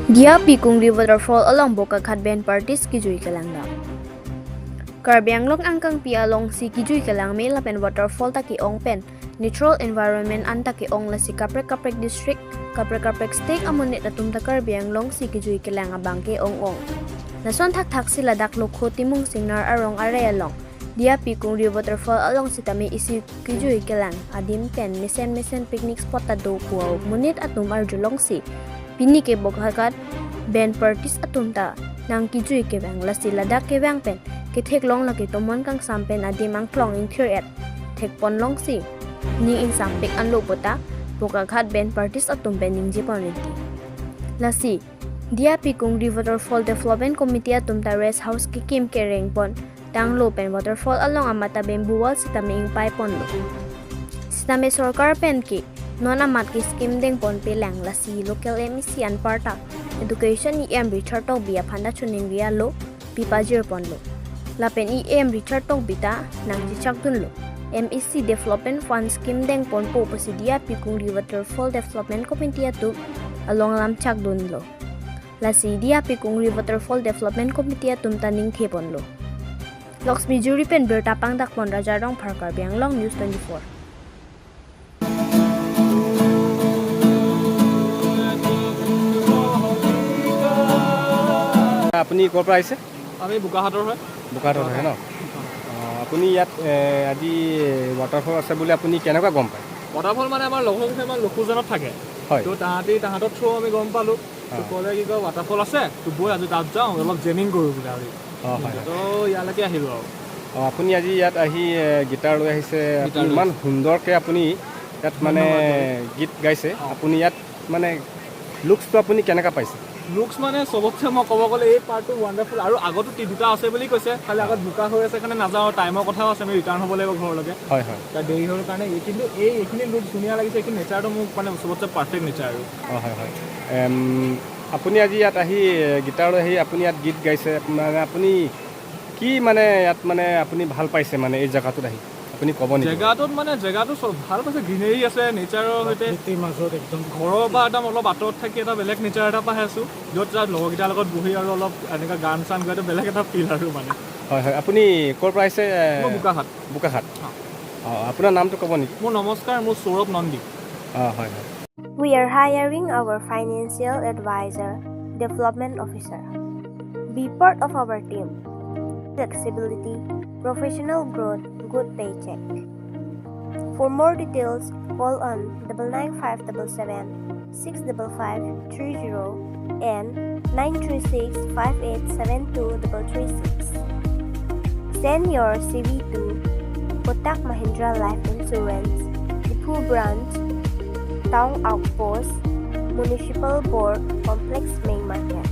Dia Pikungri waterfall along Bokakhat Ben parties kijui kelangda. Karbi Anglong angkang pi along si kijui kelang me lapen waterfall taki ong pen natural environment an taki ong lasi Kaprek Kaprek district Kaprek Kaprek state amunit atum ta Karbi Anglong si kijui kelang abang ke ong ong. Nason thak thak si ladak lokho timung singnar arong are along. Dia Pikungri waterfall along sitame isi kijui kelang adim pen mesen mesen picnic spot ta do kuaw munit atum arjulong si. Pini ke Bokakhat Ben parties atum ta nang kijui ke bang lasi ladak ke bang pen ke thek long la ke tomon kang sampen adim ang klong ing thir et thek pon long si ning ing sampek an lo bota Bokakhat Ben parties atum pen ning ji pon renti lasi Dia Pikungri waterfall development committee atum ta rest house ki kim ke reng pon tang lo pen waterfall along amata bamboo wall sitame ing pai pon lo sitame sarkar pen ki non amat ki scheme deng pon pe lang lasi local MEC an parta education EM Richard tok bia phanda chuning ria lo pipajir pon lo lapen EM Richard tok bita nang chi chak dun lo MEC development fund scheme deng pon po pasidia Pikungri waterfall development committee atu along lam chak dun lo lasi Dia Pikungri waterfall development committee atum taning the pon lo Lakshmi Juri pen berta pangdak pon Raja Rong Phar Karbi Anglong News 24. আপুনি ক'ৰ পৰা আহিছে? আমি বোকাখাতৰ হয়। বোকাখাতৰ হয় ন? অঁ, আপুনি ইয়াত আজি ৱাটাৰফল আছে বুলি আপুনি কেনেকুৱা গম পায়? ৱাটাৰফল মানে আমাৰ লগৰ আমাৰ লখুজানত থাকে। তো তাহাঁতি তাহাঁতৰ থ্ৰু আমি গম পালোঁ। তো ক'লে কি কয় ৱাটাৰফল আছে, তো বৈ আজি তাত যাওঁ, অলপ জেমিং কৰোঁ বোলে আৰু। অঁ হয়। তো ইয়ালৈকে আহিলোঁ আৰু। অঁ, আপুনি আজি ইয়াত আহি গীটাৰ লৈ আহিছে। গীটাৰ লৈ ইমান সুন্দৰকৈ আপুনি ইয়াত মানে গীত গাইছে। আপুনি ইয়াত মানে লুকছটো আপুনি কেনেকুৱা পাইছে? লুকছ মানে চবতছে মই ক'ব গ'লে এই পাৰ্টটো ৱাণ্ডাৰফুল। আৰু আগতো দুটা আছে বুলি কৈছে, খালি আগত বোকা হৈ আছে কাৰণে নাযাওঁ। টাইমৰ কথাও আছে, আমি ৰিটাৰ্ণ হ'ব লাগিব ঘৰলৈকে। হয় হয়। তাত দেৰি হ'ল কাৰণে এই কিন্তু এইখিনি লুক ধুনীয়া লাগিছে। এইখিনি নেচাৰটো মোক মানে চবতছে পাৰফেক্ট নেচাৰ আৰু। অঁ হয় হয়। আপুনি আজি ইয়াত আহি গীটাৰ লৈ আহি আপুনি ইয়াত গীত গাইছে, মানে আপুনি কি মানে ইয়াত মানে আপুনি ভাল পাইছে মানে এই জেগাটোত আহি আপুনি ক'ব নেকি? জেগাটোত মানে জেগাটো চব ভাল পাইছে, গ্ৰীনেৰী আছে, নেচাৰৰ সৈতে মাজত একদম ঘৰৰ পৰা একদম অলপ আঁতৰত থাকি এটা বেলেগ নেচাৰ এটা পাই আছোঁ, য'ত তাত লগৰকেইটাৰ লগত বহি আৰু অলপ এনেকুৱা গান চান গোৱাটো বেলেগ এটা ফিল আৰু মানে। হয় হয়। আপুনি ক'ৰ পৰা আহিছে? মই বোকাখাত। বোকাখাত। অঁ, আপোনাৰ নামটো ক'ব নেকি? মোৰ নমস্কাৰ, মোৰ সৌৰভ নন্দী। অঁ হয় হয়। We are hiring our financial advisor, development officer. Be part of our team. Flexibility, professional growth, good paycheck. For more details, call on 99577 65530 and 936 5872 336. Send your CV to Kotak Mahindra Life Insurance, Diphu Branch, Town Outpost, Municipal Board Complex, Main Market.